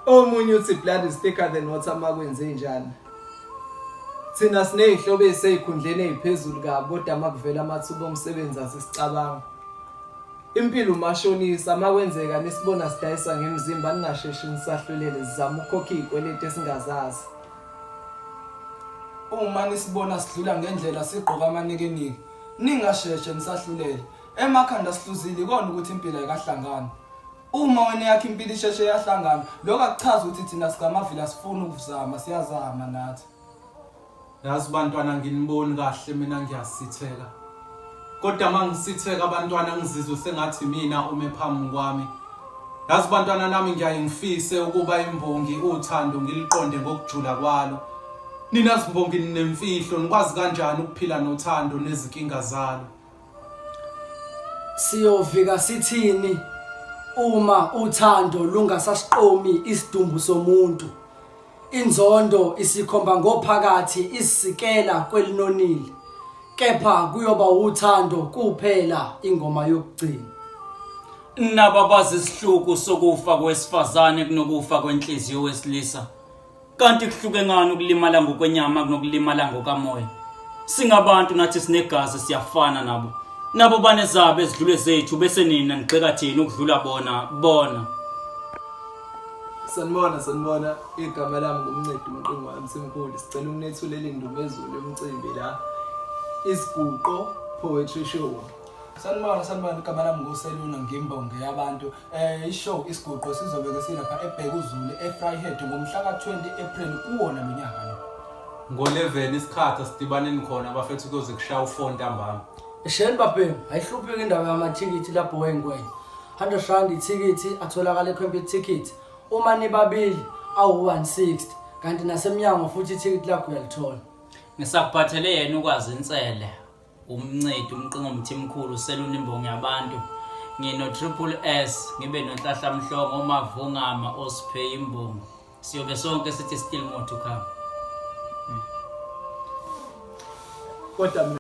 Omunye uthi blood is thicker than water makwenze njani. Thina siney'hlobo ey'sey'khundleni ey'phezulu kabi kodwa makuvela amathuba omsebenzi asisicabanga. Impilo umashonisa makwenzeka nisibona sidayisa ngemizimba ningasheshi nisahlulele sizama ukukhokha iy'kweletu esingazazi. Uma nisibona sidlula ngendlela sigqoka amanikiniki ningasheshe nisahlulele. Emakhanda sihluzile ikona ukuthi impilo ayikahlangani. Uma wena eyakho impilo isheshe yahlangana, lokho akuchazi ukuthi thina sikamavila sifuna ukuzama, siyazama nathi. Yazi bantwana nginiboni kahle mina ngiyasitheka. Kodwa mangisitheka abantwana ngizizwe sengathi mina ume phambi kwami. Yazi bantwana nami ngiyaye ngifise ukuba imbongi uthando ngiliqonde ngokujula kwalo. Nina zimbongi ninemfihlo nikwazi kanjani ukuphila nothando nezinkinga zalo. Siyovika sithini uma uthando lungasasiqomi isidumbu somuntu? Inzondo isikhomba ngophakathi isisikela kwelinonile. Kepha kuyoba uthando kuphela ingoma yokugcina. Naba bazi isihluku sokufa kowesifazane kunokufa kwenhliziyo wesilisa. Kanti kuhluke ngani ukulimala ngokwenyama kunokulimala ngokamoya? Singabantu nathi sinegazi siyafana nabo. Nabo banezabo ezidlule zethu bese nina nigxeka thina ukudlula bona bona. Sanibona sanibona igama lami ngumncedi umqingo wami Mthimkhulu sicela ukunethulela indumezulu yomcimbi la Isiguqo Poetry Show. Sanibona sanibona igama lami nguSeluna ngimbonge yabantu. Eh ishow isiguqo sizobe ke silapha eBhekuzulu eFryhead ngomhla ka-20 April kuwona lo nyaka lo. Ngo-11 isikhathi asidibaneni khona bafethu kuyoze kushaya u-4 ntambama. Sheni babhemu ayihlupheki indaba yamathikithi lapho wengwenya. 100 rand ithikithi atholakala eCompute Ticket. Uma nibabili awu-160 kanti nasemnyango futhi ithikithi lakho uyalithola. Ngisakuphathele yena ukwazi insele. Umncedi umqingo mthimkhulu seluna imbongi yabantu. Ngino Triple S ngibe noNhlahla Mhlongo uMavungama osiphe imbongi. Siyobe sonke sithi still more to come. Kodwa mina